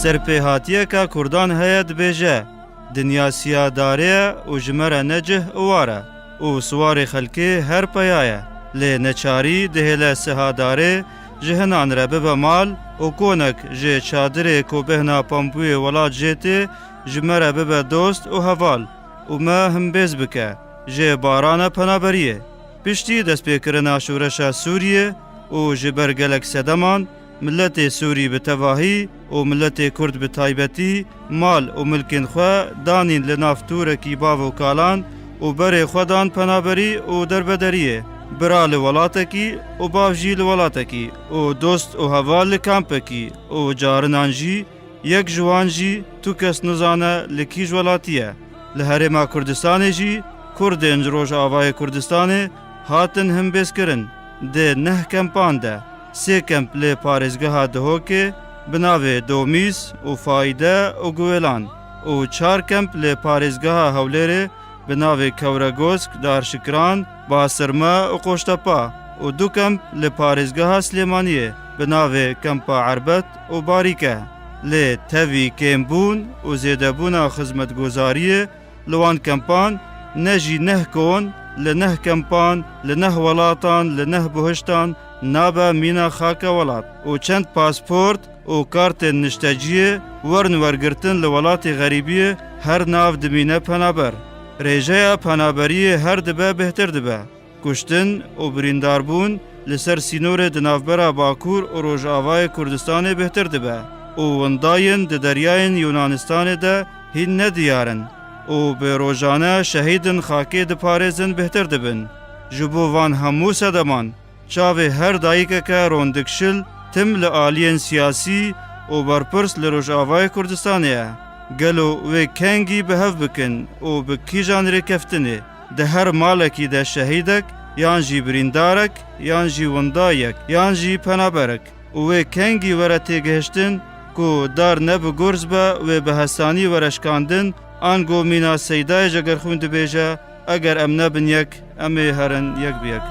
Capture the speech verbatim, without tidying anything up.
Serpêhatiyeka Kurdan heye dibêje, dinya siya darê ye û ji me re ne cih û war e û siwarê xelkê her peya ye. Lê neçarî dihêle siha darê ji hinan re bibe mal û konek ji çadirê ku bêhna pambûyê welat jê tê ji me re bibe dost û heval û me himbêz bike, jê barane penaberiyê. Piştî destpêkirina şoreşa Sûriyê û ji ber gelek sedeman, miletê Sûrî bi tevahî û miletê Kurd bi taybetî mal û milkên xwe danîn li nav tûrekî bav û kalan û berê xwe dan penaberî û derbederiyê, bira li welatekî û bav jî li welatekî û dost û heval li kampekî û carinan jî yek ji wan jî tu kes nizane li kîj welatî ye. Li Herêma Kurdistanê jî Kurdên ji Rojavayê Kurdistanê hatin himbêzkirin di neh kempan de. Sê kemp li parêzgeha Dihokê bi navê Domîs û Fayde û Guwêlan û çar kemp li parêzgeha Hewlêrê bi navê Kewregosk, Darşikran, Basirme û Qoştepa û du kemp li parêzgeha Silêmaniyê bi navê Kempa Erbet û Barîke. Lê tevî kêmbûn û zêdebûna xizmetgozariyê li wan kempan ne jî neh kon, li neh kempan, li neh welatan, li neh buhiştan nabe mîna xake welat û çend pasport û kartên nişteciyê werin wergirtin li welatê xerîbiyê her nav dimîne penaber. Rêjeya penaberiyê her dibe bêhtir dibe. Kuştin û birîndarbûn li ser sînorê di navbera Bakur û Rojavayê Kurdistanê bêhtir dibe û windayên di deryayên Yunanistanê de hîn ne diyar in û bi rojane şehîdin xakê diparêzin bêhtir dibin. Ji bo van hemû sedeman, çavê her dayikeke rondikşil tim li aliyên siyasî û berpirs li Rojavayê Kurdistanê ye. Gelo wê kengî bi hev bikin û bi kîjan rêkeftinê? Di her malekî de şehîdek, yan jî birîndarek, yan jî windayek, yan jî penaberek û wê kengî were têgihiştin ku dar ne bi gurz be, wê bi hesanî were şikandin, ango mîna Seydayê Cegerxwîn dibêje, eger em nebin yek, em ê herin yek bi yek.